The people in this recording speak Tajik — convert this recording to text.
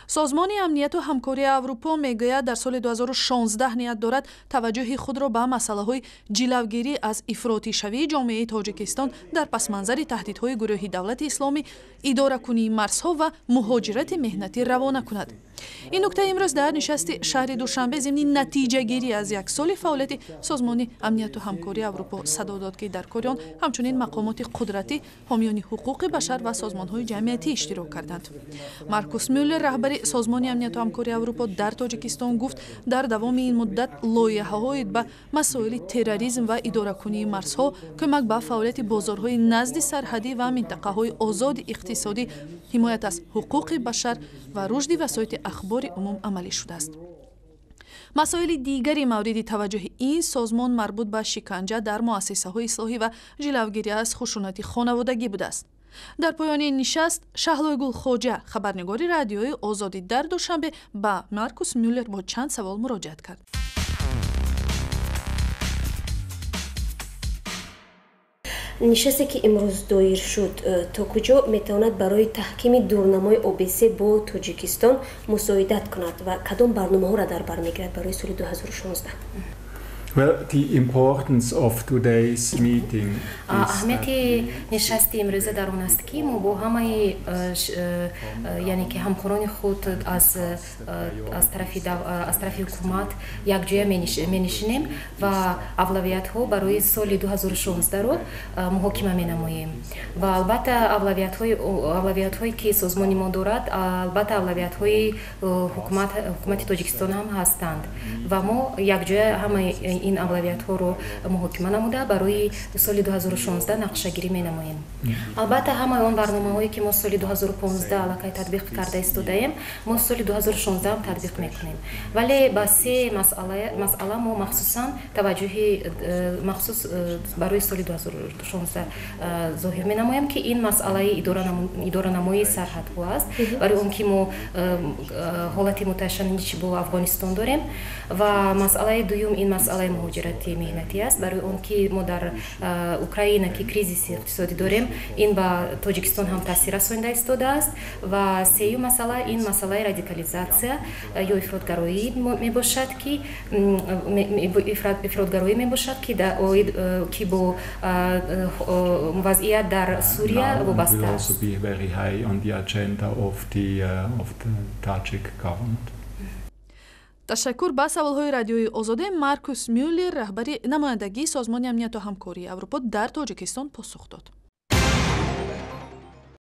Созмони Амнияту ҳамкории Аврупо мегӯяд, дар соли 2016 ният дорад таваҷҷӯҳи худро ба масъалаҳои ҷилавгирӣ аз ифротишавии ҷомеаи Тоҷикистон дар пасманзари таҳдидҳои гурӯҳи Давлати Исломӣ, идоракунии марзҳо ва муҳоҷирати меҳнатӣ равона кунад. Ин нукта имрӯз дар нишасти шаҳри Душанбе зимни натиҷагирӣ аз як соли фаъолияти Созмони Амнияту ҳамкории Аврупо садо дод, ки дар кори он ҳамчунин мақомоти қудратӣ, ҳомиёни ҳуқуқи башар ва созмонҳои ҷамъиятӣ иштирок карданд. Маркус Мюллер, раҳбари Созмони Амнияту ҳамкории Аврупо дар Тоҷикистон, гуфт, дар давоми ин муддат лоиҳаҳои ба масоили терроризм ва идоракунии марзҳо, кӯмак ба фаъолияти бозорҳои назди сарҳадӣ ва минтақаҳои озоди иқтисодӣ, ҳимоят аз ҳуқуқи башар ва рушди васоити ахбори умум амалӣ шудааст. Масоили дигари мавриди таваҷҷӯҳи ин созмон марбут ба шиканҷа дар муассисаҳои ислоҳӣ ва ҷилавгирӣ аз хушунати хонаводагӣ будааст. Дар поёни ин нишаст Шаҳлои Гулхоҷа, хабарнигори Радиои Озодӣ дар Душанбе, ба Маркус Мюллер бо чанд савол муроҷиат кард. Нишасте, ки имрӯз доир шуд, то куҷо метавонад барои таҳкими дурнамои ОБСЕ бо Тоҷикистон мусоидат кунад ва кадом барномаҳоро дар бар мегирад барои соли 2016? Well, the importance of today's meeting is Аҳамияти нишасти имрӯза дар он аст, ки мо бо ҳамаи яъне ки ҳамкорони худ аз тарафи ҳукумат якҷоя менишинем ва авлавиятҳо барои соли 2016-ро муҳокима менамоем. Ва албатта, авлавиятҳое, ки созмони мо дорад, албатта, авлавиятҳои ҳукумати Тоҷикистон ҳам ҳастанд ва мо якҷоя ҳамаи ин авлавиятҳоро муҳокима намуда, барои соли 2016 нақшагирӣ менамоем. Албатта, ҳамаи он барномаҳое, ки мо соли 2015 аллакай татбиқ карда истодаем, мо соли 2016 татбиқ мекунем, вале ба се масъала мо махсусан таваҷҷӯҳи махсус барои соли 2016 зоҳир менамоем, ки ин масъалаи идоранамоии сарҳадҳо аст, барои он ки мо ҳолати муташанниҷ бо Афғонистон дорем, ва масъалаи дуюм ин масъалаи муҳоҷирати меҳнатӣ аст, барои он ки мо дар Украина ки кризиси иқтисодӣ дорем, ин ба Тоҷикистон ҳам таъсир расонида истодааст, ва сеюм масъала ин масъалаи радикализатсия ё ифротгароӣ мебошад, ки бо вазъият дар Сурия вобаста аст. Ташаккур. Ба саволҳои Радиои Озоде Маркус Мюллер, раҳбари намояндагии Созмони Амнияту ҳамкории Аврупо дар Тоҷикистон, посух дод.